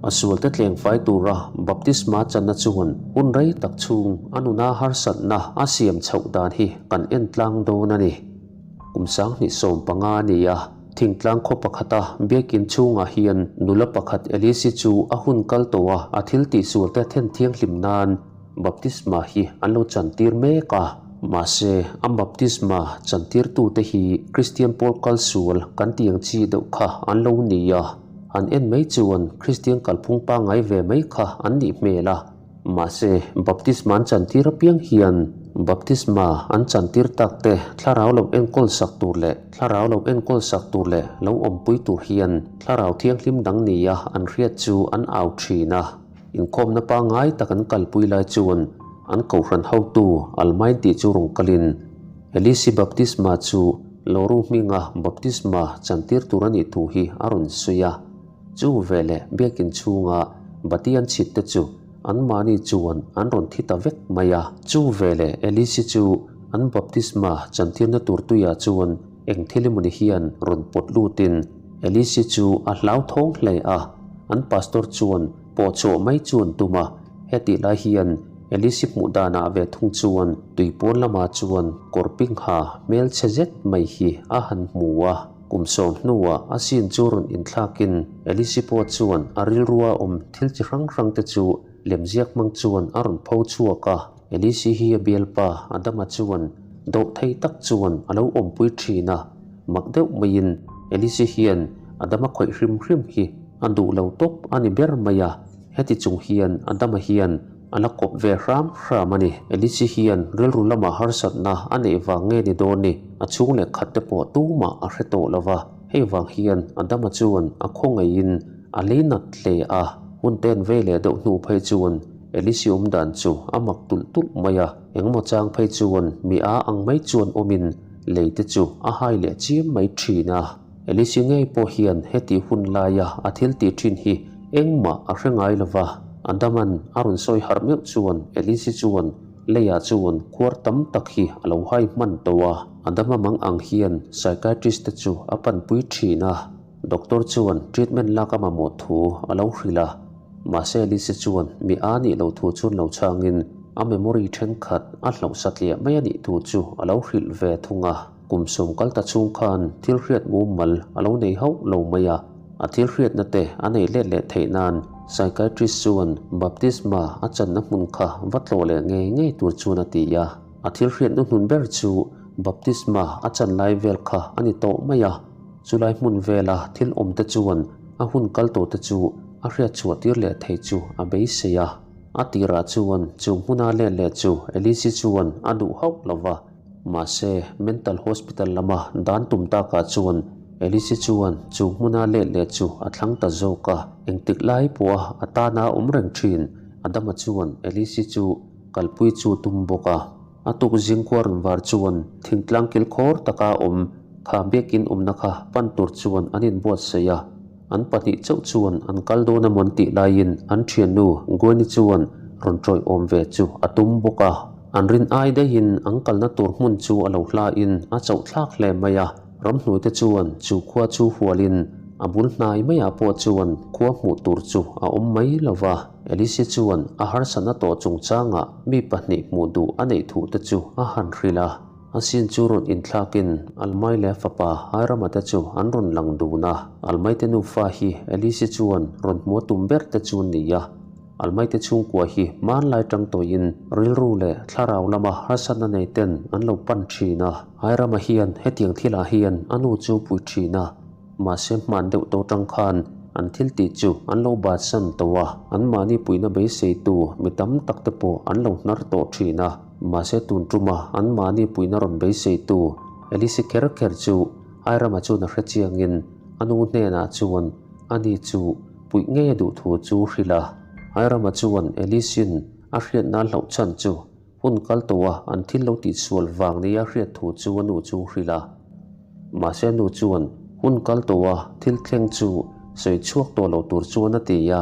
A sualte tleng fai tura baptisma channa chuan hun rei tak chhung a nuna harsatna a siam chhoh dan hi kan en tlang dawn a ni. Kum 2015 a ni a, thingtlang khaw pakhata biakin chhungah hian nula pakhat Elise chu a hun kal tawh a, a thil tihsualte then thianghlim nan baptisma hi an lo chantir mek a. Mahse, a baptisma chantirtute hi Kristian pawl kalsual kan tih ang chi deuh kha an lo ni a. An en mai chuan Kristian kalphung pangngai ve mai kha an nih hmel a. Mahse, baptisma an chantir apiang hian baptisma an chantir tak te thlarau lo enkawl sak tur leh thlarau lo enkawl sak tur leh lo awmpui tur hian thlarau thianghlim dang nia an hriat chu an au thin a. Inkhawmna pangngai tak an kalpui lai chuan an kohhran hotu Almain tih chu rawn kalin Elisi baptisma chu Loru hminga baptisma chantir tur a nih thu hi a rawn sawi a. Chu veleh biakin chhunga bati an chhit te chu anmahni chuan an rawn thi ta vek mai a. Chu veleh Elisi chu an baptisma chantirna tur tuiah chuan eng thil emawni hian rawn pawt lutin Elisi chu a hlauthawng hle a. An pastor chuan pawh chhuah mai chu an tum a, hetih lai hian Elisi hmuh danah ve thung chuan tui pawn lamah chuan kawr ping ha hmelchhe zet mai hi a han hmu a. Kum sawm hnuah a sin chu rawn inthlakin Elisi pawh chuan a rilrua awm thil chi hrang hrang te chu lemziak hmang chuan a rawn pho chhuak a. Elisi hi a bialpa Adama chuan dawh thei tak chuan a lo awmpui thin a, mak deuh maiin Elisi hian Adama khawih hrim hrim hi a duh lo tawp a ni ber mai a, heti chung hian Adama hian a la kawp ve hram hram a ni. Elisi hian rilru lama harsatna a neih vang nge ni dawn ni, a chhung leh khat te pawh tumah a hre tawh lo va, hei vang hian Adama chuan a khawngaihin a lei nat hle a, hun ten vei leh deuh hnu phei chuan Elisi awm dan chu a mak tulh tulh mai a, engemaw chang phei chuan mi a ang mai chuan awmin lei te chu a hai leh chiam mai thin a. Elisi ngei pawh hian heti hun laia a thil tih thin hi engmah a hre ngai lo va, Adaman a rawn sawi harh meuh chuan Elisi chuan leiah chuan khuar tam tak hi a lo hai hman tawh a, Adama mang ang hian psychiatrist te chu a panpui thin a, doctor chuan treatment lak a mamawh thu a lo hrilh a. Mahse Elise chuan mi a nih loh thu chuan lo chhangin a memory thenkhat a hlauh satliah mai a nih thu chu a lo hrilh ve thung a. Kum sawm kal ta chhung khan thil hriat mumal a lo nei hauh lo mai a, a thil hriatna te a nei let leh theih nan psychiatrist chuan baptisma a channa hmun kha va tlawh leh ngei ngei tur chuan a ti a. A thil hriatna hnun ber chu baptisma a chan lai vel kha a ni tawh mai a. Chulai hmun vela thil awm te chuan a hun kal tawh te chu a hriat chhuah tir leh thei chu a beisei a. A tirah chuan chung hmuna let leh chu Elise chuan a duh hauh lo va. Mahse, mental hospital lama dan tum takah chuan Elise chuan chung hmuna let leh chu a thlang ta zawk a. Engtik lai pawha a tana awm reng thin Adama chuan Elise chu kalpui chu tum bawk a. A tuk zingkhua rawn var chuan thingtlang kilkhawr taka awm kha biakin awmna kha pan tur chuan an inbuatsaih a, an pahnih chauh chuan an kal dawn emaw an tih laiin an thiannu Gwen-i chuan rawn ṭawih-awm ve chu a tum bawk a. An rin ai daihin an kalna tur hmun chu a lo hlain a chauh thlak hle mai a, ramhnuaite chuan chu khua chu hualin a bul hnai maiah pawh chuan khua hmuh tur chu a awm mai lo va. Elise chuan a harsatna tawh chungchangah mi pahnih hmuh duh a neih thuh te chu a han hrilh a. A sin chu rawn inthlakin Almai leh a fapa Hairama te chu an rawn lang dun a. Almai te nufa hi Elise chuan rawn hmuh a tum ber te chu ni a. Almai te chhungkua hi hmanlai tang tawhin rilru leh thlarau lama harsatna nei ten an lo pan thin a. Hairama hian hetiang thilah hian a nu chu pui thin a. Mahse hman deuh tawh tang khan an thil tih chu an lo batsan tawh a, anmahni puihna beiseitu mi tam tak te pawh an lo hnar tawh thin a. Mahse tun tuma anmahni puihna rawn beiseitu Elise kher kher chu Airama chuan a hre chiangin a nu hnenah chuan ani chu puih ngei a duh thu chu hrilh a. Airama chuan Elise-in a hriatna hlauh chhan chu Hun kal tawh a, an thil lo tihsual vang nia hriat thu chu a nu chu hrilh a. Mahse a nu chuan hun kal tawh a, thil thleng chu sawi chhuak tawh lo tur chuan a ti a.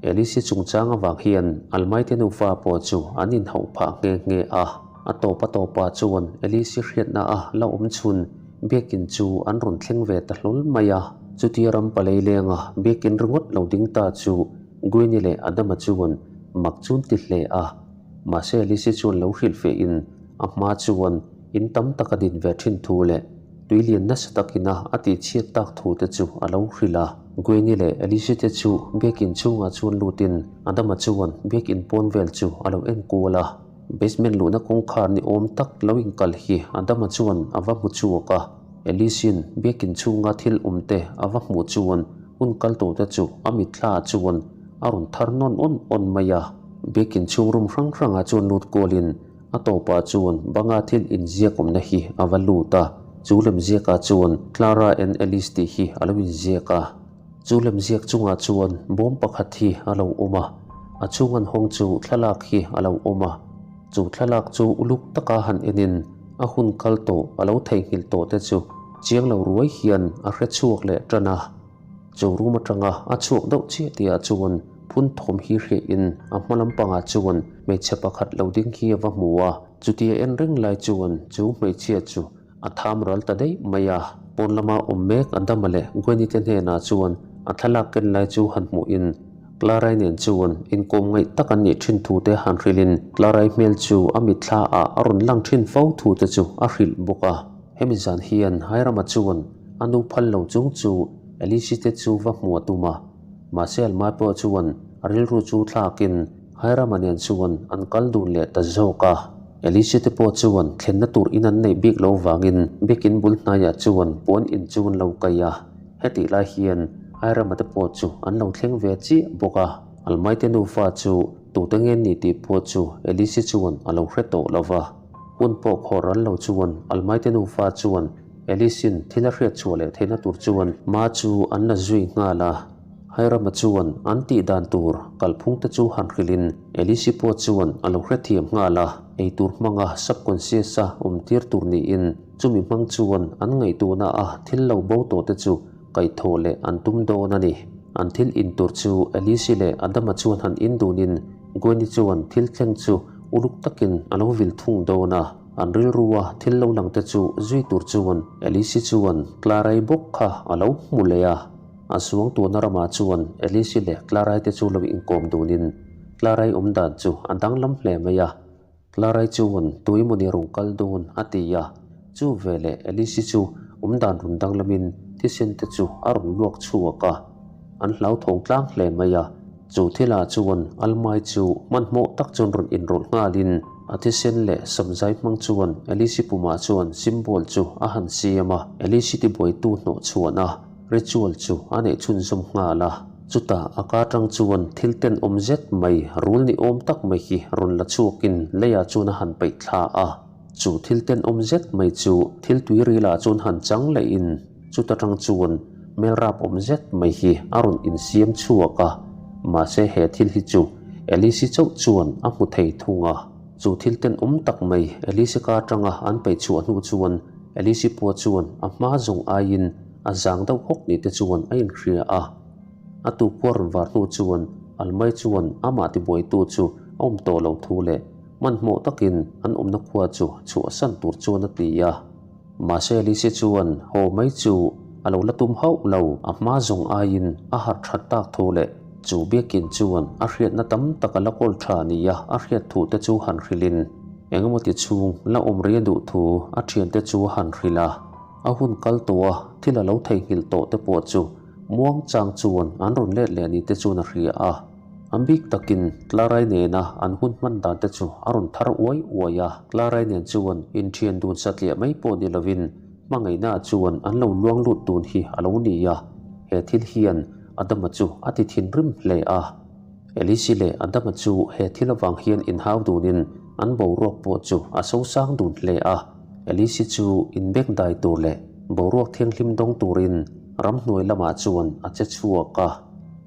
Elise chungchang avang hian Almaite nufa pawh chu an inhauh phah nghe nghe a. A tawp a tawpah chuan Elise hriatna a la awm chhun biakin chu an rawn thleng ve ta hlawl mai a. Chutia ram palei lenga biakin ringawt lo ding ta chu. Gwen-i leh Adama chuan mak chu an ti hle a. Mahse Alice-i chuan lo hrilh feh in a hma chuan in tam tak a din ve thin thu leh tui lian nasa takin a a tih chhiat tak thu te chu a lo hrilh a. Gwen-i leh Alice-i te chu biakin chhungah chuan lutin Adama chuan biakin pawn vel chu a lo en kual a. Basement luhna kawngkhar ni awm tak lo inkal hi Adama chuan a va hmu chhuak a. Alice-in biakin chhunga thil awm te a va hmuh chuan hun kal tawh te chu a mitthla ah chuan a rawn thar nawn awn awn mai a. Biakin chhung room hrang hrangah chuan lut kualin a tawpah chuan banga thil inziak awmna hi a va lut a. Chu lemziakah chuan Clara and Alice tih hi a lo inziak a. Chu lemziak chungah chuan bawm pakhat hi a lo awm a, a chhung an hawng chu thlalak hi a lo awm a. Chu thlalak chu uluk taka han enin a hun kal tawh a lo theihnghilh tawh te chu chiang lo ruai hian a hre chhuak leh tan a. Chu room atanga a chhuak deuh chiah tihah chuan phun thawm hi hriahin a hma lampangah chuan hmeichhe pakhat lo ding hi a va hmu a. Chutia en reng lai chuan chu hmeichhia chu A tham ral ta daih mai a. Pawn lama awm mek Adama leh Gwenny te hnenah chuan a thlalak ken lai chu han hmuhin Clara-i nen chuan inkawm ngaih tak an nih thin thu te han hrilhin Clara-i hmel chu a mitthla ah a rawn lang thin fo thu te chu a hrilh bawk a. Hemi zan hian Hairama chuan a nu phal lo chung chu Alice-i te chu va hmu a tum a. Mahse Almai pawh chuan a rilru chu thlakin Hairama nen chuan an kal dun leh ta zawk a. Elise te pawh chuan thlenna tur in an neih bik lo vangin biakin bul hnaiah chuan puan in chu an lo kai a. Hetih lai hian Hairama te pawh chu an lo thleng ve chiah bawk a. Almaite nufa chu tute nge ni tih pawh chu Elise chuan a lo hre tawh lo va. Hun pawh khawh ral lo chuan Almaite nufa chuan Alice-in thil a hriat chhuah leh theihna tur chuan Ma chu an la zui nghal a. Hairama chuan an tih dan tur kalphung te chu han hrilhin Alice-i pawh chuan a lo hrethiam nghal a. Eitur hmanga subconscious-a awm tir tur niin chumi hmang chuan an ngaihtuahna a thil lo bo tawh te chu kaihthawh leh an tum dawn a ni. An thil in tur chu Alice-i leh Adama chuan han in dunin Gwen-i chuan thil thleng chu uluk takin a lo vil thung dawn a. An rilrua thil lo lang te chu zui tur chuan Alice-i chuan Clara-i bawk kha a lo hmu leh a. A suang tuahna ramah chuan Alice-i leh Clara-i te chu lo inkawm dunin Clara-i awm dan chu a danglam hle mai a. Clara-i chuan tuimawni rawn kal dawn a ti a, chu veleh Alice-i chu awm dan rawn danglamin thisen te chu a rawn luak chhuak a. An hlauthawng tlang hle mai a. Chu thilah chuan Almai chu hmanhmawh tak chuan rawn inrawlh nghalin a thisen leh samzai hmang chuan Alice-i pumah chuan symbol chu a han siam a, Alice-i tibuaitu hnawh chhuahna ritual chu a neih chhunzawm nghal a. Chutah a ka tang chuan thil tenawm zet mai rul ni awm tak mai hi rawn la chhuakin leiah chuan a han peih thla a. Chu thil tenawm zet mai chu thil tuirilah chuan han chang lehin chuta tang chuan melrap awm zet mai hi a rawn insiam chhuak a, mahse he thil hi chu Alice-i chauh chuan a hmu thei thung a. Chu thil tenawm tak mai Alice-i ka atanga an peih chhuah hnu chuan Alice-i pawh chuan a hma zawng aiin a zang deuh hawk ni te chuan a inhria a. A tukua rawn var hnu chuan Almai chuan amah tibuaitu chu a awm tawh lo thu leh Hmanhmawh takin an awmna khua chu chhuahsan tur chuan a ti a. Mahse Alice chuan haw mai chu a lo la tum hauh lo, a hma zawng aiin a harh that tak thu leh chu biakin chuan a hriatna tam tak a la kawl tha nia a hriat thu te chu han hrilhin engemaw ti chhung la awm rih a duh thu a thiante chu a han hrilh a. A hun kal tawh a thil a lo theihnghilh tawh te pawh chu muangchang chuan an rawn let leh ni te chuan a hria a. A bik takin Clarai nena an hun hman dan te chu a rawn thar uai uai a, Clarai nen chuan inthian dun satliah mai pawh ni lovin hmangaihna chuan an lo luang lut dun hi a lo ni a, he thil hian Adama chu a ti thinrim hle a. Elisi leh Adama chu he thil avang hian inhau dunin an boruak pawh chu a sosang dun hle a, Elisi chu inbek dai tur leh boruak thianghlim dawng turin ramhnuai lamah chuan a che chhuak a.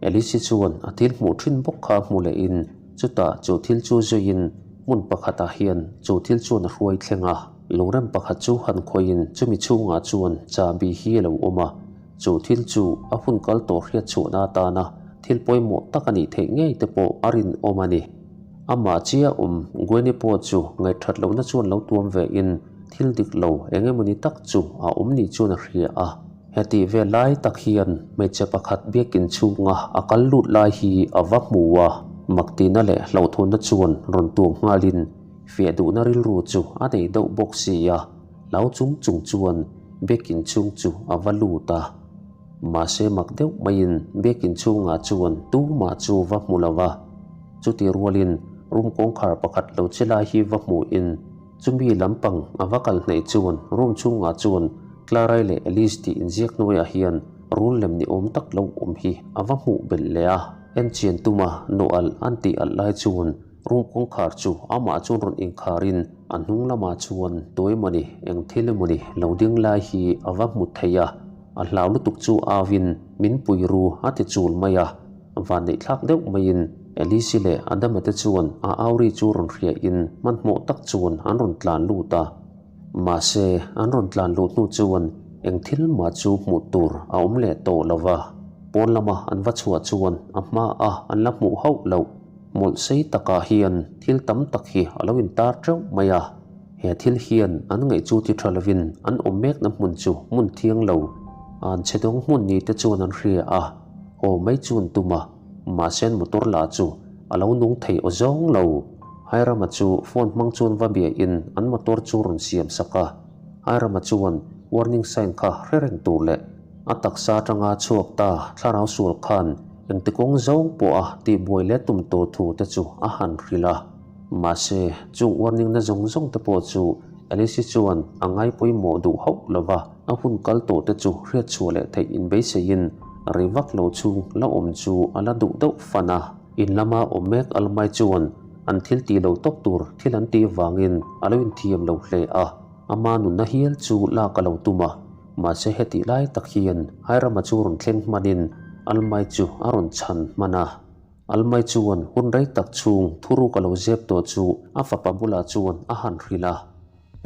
Alice chuan a thil hmuh thin bawk kha hmu lehin chutah chu thil chu zuiin hmun pakhatah hian chu thil chuan a hruai thleng a. Lungrem pakhat chu han khawihin chumi chhungah chuan chahbi hi a lo awm a, chu thil chu a hun kal tawh hriat chhuahna atana thil pawimawh tak a nih theih ngei te pawh a rinawm a ni. Amah chiah awm Gwen-i pawh chu ngaihthat lohna chuan lo tuam vein thil dik lo eng emawni tak chu a awm ni chuan a hria a. Hetih vel lai tak hian hmeichhe pakhat biakin chhunga a kal lut lai hi a va hmu a, maktina leh hlauhthawnna chuan rawn tuam nghalin fiah duhna rilru chu a nei deuh bawk si a, hlau chung chung chuan biakin chhung chu a va lut a. Mahse mak deuh maiin biakin chhungah chuan tumah chu va hmu lo va, chuti rualin room kawngkhar pakhat lo che lai hi va hmuhin, Chumi lampang a va kal hnaih chuan room chhungah chuan Clarai leh Alice tih inziak hnuaiah hian rul lem ni awm tak lo awm hi a va hmuh belh leh a. Enchian tuma nawh alh an tih alh lai chuan room kawngkhar chu amah chuan rawn inkharin a hnung lamah chuan tuai mawni eng thil emawni lo ding lai hi a va hmu thei a. A hlau lutuk chu auin min pui ru a ti chul mai a. Vanneihthlak deuh maiin Alice-i leh Adama te chuan a auri chu rawn hriain hmanhmawh tak chuan an rawn tlan lut a. Mahse, an rawn tlan luh hnu chuan eng thil mah chu hmuh tur a awm leh tawh lo va. Pawn lama an va chhuah chuan a hma a an la hmuh hauh loh hmawlh sei takah hian thil tam tak hi a lo intar teuh mai a. He thil hian an ngaih chu ti tha lovin an awm mekna hmun chu hmun thiang lo, an chhe dawng hmun ni te chuan an hria a. Aw mai chu an tum a, mahse an motor lah chu a lo nung thei aw zawng lo. Hairama chu phone hmang chuan va bia in an motor chu rawn siam sak a. Hairama chuan warning sign kha hre reng tur leh a taksa atanga chhuak ta thlarau sual khan engti kawng zawng pawh a tihbuai leh tum tur thu te chu a han hrilh a. Mahse chung warning na zawng zawng te pawh chu Alice-i chuan a ngai pawimawh duh hauh lo va. A hun kal tawh te chu hriat chhuah leh theih inbeiseiin rei vak lo chhung la awm chu a la duh deuh fan a. In lama awm mek Almai chuan an thil tih lo tawp tur thil an tih vangin a lo inthiam lo hle a, ama nunna hial chu lak a lo tum a. Mahse hetih lai tak hian Hairama chu rawn thleng hmanin Almai chu a rawn chhan hman a. Almai chuan hun rei tak chhung thuruk a lo zep tawh chu a fapa bulah chuan a han hrilh a.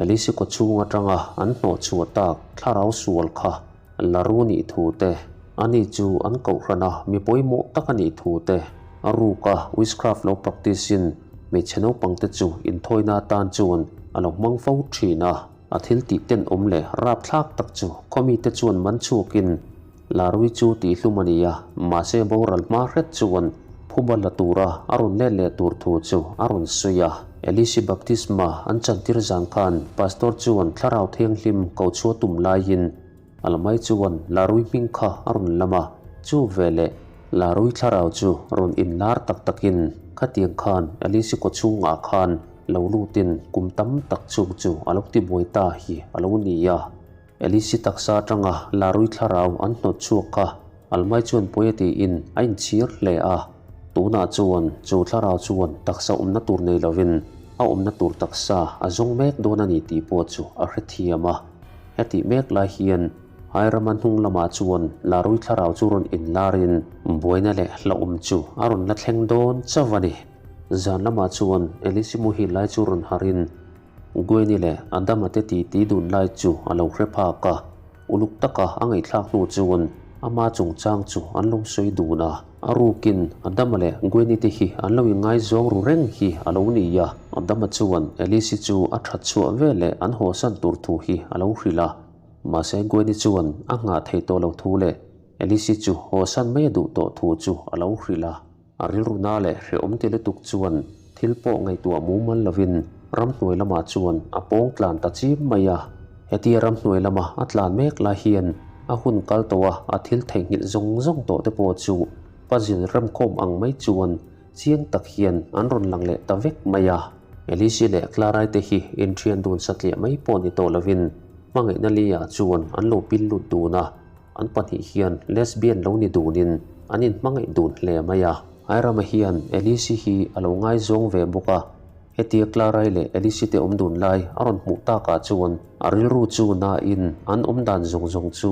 Elise kawchhung atanga an hnawh chhuah tak thlarau sual kha la ru nih thu te, ani chu an kohhran a mi pawimawh tak a nih thu te, a ruka witchcraft lo practice in hmeichhe naupang te chu inthawina atan chuan a lo hmang fo thin a. A thil tih tenawm leh rapthlak tak chu khawmite chuan man chhuakin Larui chu tihhlum a ni a, mahse boral hma hret chuan phuba la tura a rawn let leh tur thu chu a rawn sawi a. Elisi baptisma an chantir zan khan pastor chuan thlarau thianghlim ko chhuah tum laiin Almai chuan Larui hming kha a rawn lam a, chu veleh Larui thlarau chu rawn inlar tak takin khatiang khan Elisi kawchhungah khan lo lutin kum tam tak chhung chu a lo tibuai ta hi a lo ni a. Elisi taksa atanga Larui thlarau an hnawt chhuak kha Almai chuan pawi a tiin a inchhir hle a. Tunah chuan chu thlarau chuan taksa awmna tur nei lovin a awmna tur taksa a zawng mek dawn a ni tih pawh chu a hrethiam a. Hetih mek lai hian Hairama hnung lamah chuan Larui thlarau chu rawn inlarin buaina leh hlauhawm chu a rawn la thleng dawn chauh a ni. Zan lamah chuan Elisi muhil lai chu rawn harhin Gwen-i leh Adama te titi dun lai chu a lo hre phak a, uluk taka a ngaihthlak hnu chuan ama chungchang chu an lo sawi dun a. A rukin Adama leh Gwen-i te hi an lo inngaizawng ru reng hi a lo ni a, Adama chuan Alice-i chu a that chhuah veleh an hawsan tur thu hi a lo hrilh a, mahse Gwen-i chuan a nghah thei tawh lo thu leh Alice-i chu hawsan mai a duh tawh thu chu a lo hrilh a. A rilruna leh hrehawm ti lutuk chuan thil pawh ngaihtuah mumal lovin ramhnuai lamah chuan a pawng tlan ta chim mai a. Hetia ramhnuai lama a tlan mek lai hian a hun kal tawh a, a thil theihnghilh zawng zawng tawh te pawh chu puzzle remkhawm ang mai chuan chiang tak hian an rawn lang leh ta vek mai a. Elise leh Clara-i te hi inthian dun satliah mai pawh ni tawh lovin hmangaihna li-ah chuan an lo pil lut dun a. An pahnih hian lesbian lo ni dunin an inhmangaih dun hle mai a. Airama hian Alice-i hi a lo ngaizawng ve bawk a, hetia Clara-i leh Alice-i te awm dun lai a rawn hmuh takah chuan a rilru chu nain an awm dan zawng zawng chu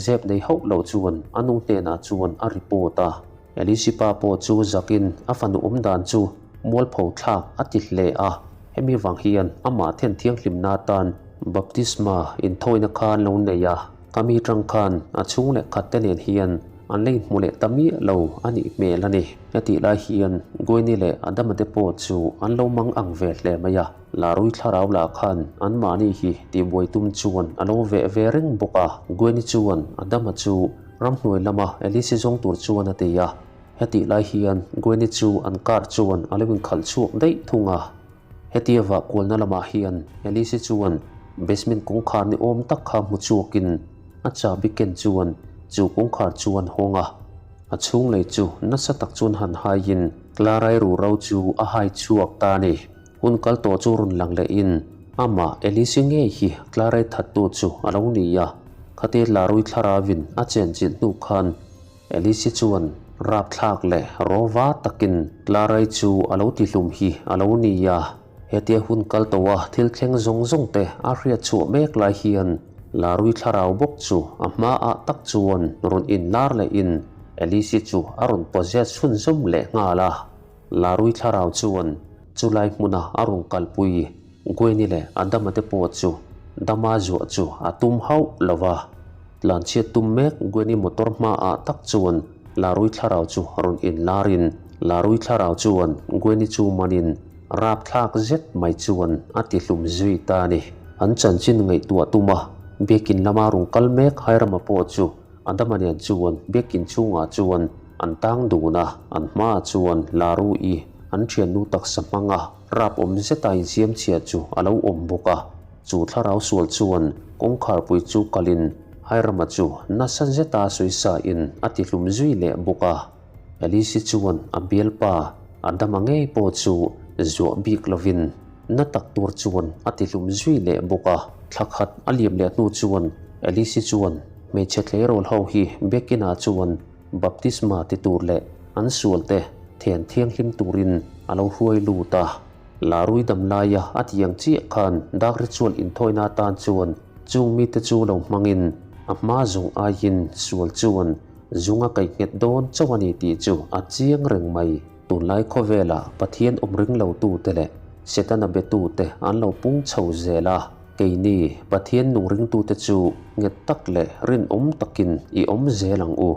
zep nei hauh lo chuan a nu hnenah chuan a report a. Alice-i pa pawh chu zakin a fanu awm dan chu mualpho thlak a ti hle a, hemi vang hian amah then thianghlimna atan baptisma inthawina kha an lo nei a. Ka mi tang khan a chhung leh khat te nen hian an la inhmu leh ta miah lo a nih hmel a ni. Hetih lai hian Gwen-i leh Adama te pawh chu an lo mang ang ve hle mai a. Larui thlarau lah khan anmahni hi tihbuai tum chuan a lo veh ve reng bawk a. Gwen-i chuan Adama chu ramhnuai lama Alice-i zawng tur chuan a ti a. Hetih lai hian Gwen-i chu an car chuan a lo inkhalh chhuak daih thung a. Hetia vah kualna lamah hian Alice-i chuan basement kawngkhar ni awm tak kha hmu chhuakin a chahbi ken chuan chu kawngkhar chu an hawng a. A chhung lei chu nasa tak chuan han haiin Clara-i ruhro chu a hai chhuak ta a ni. Hun kal tawh chu rawn lang lehin amah Alice-i ngei hi Clara-i thattu chu a lo ni a. Khatia Larui thlaravin a chenchilh hnu khan Alice-i chuan rapthlak leh rawva takin Clara-i chu a lo tihlum hi a lo ni a. Hetia hun kal tawha thil thleng zawng zawng te a hriat chhuah mek lai hian Larui thlarau bawk chu a hmaah tak chuan rawn inlar lehin Alice-i chu a rawn possess chhunzawm leh nghal a. Larui thlarau chuan chulai hmuna a rawn kalpui Gwen-i leh Adama te pawh chu dama zuah chu a tum hauh lo va. Tlanchhiat tum mek Gwen-i motor hmaah tak chuan Larui thlarau chu rawn inlarin Larui thlarau chuan Gwen-i chu manin rapthlak zet mai chuan a tihlum zui ta a ni. An chanchin ngaihtuah tuma biakin lama rawn kal mek Hairama pawh chu Adama nen chuan biakin chhungah chuan an tang dun a, an hmaah chuan Larui an thiannu taksa hmanga rap awm zeta insiam chhia chu a lo awm bawk a. Chu thlarau sual chuan kawngkharpui chu kalin Hairama chu nasa zeta sawisain a tihlum zui leh bawk a. Alice chuan a bialpa Adama ngei pawh chu zuah bik lovin na tak tur chuan a tihlum zui leh bawk a. Thla khat a liam leh hnu chuan Alice chuan hmeichhe tleirawl ho hi biakinah chuan baptisma ti tur leh an sualte then thianghlim turin a lo hruai lut a. Larui dam laia a ti ang chiah khan dark ritual inthawina atan chuan chung mite chu lo hmangin a hma zawng aiin sual chuan zung a kaih nghet dawn chauh a ni tih chu a chiang reng mai. Tunlai khawvelah Pathian awm ring lotute leh Setana betute an lo pung chho zel a, keini Pathian nung ringtute chu nghet tak leh rinawm takin i awm zel ang u.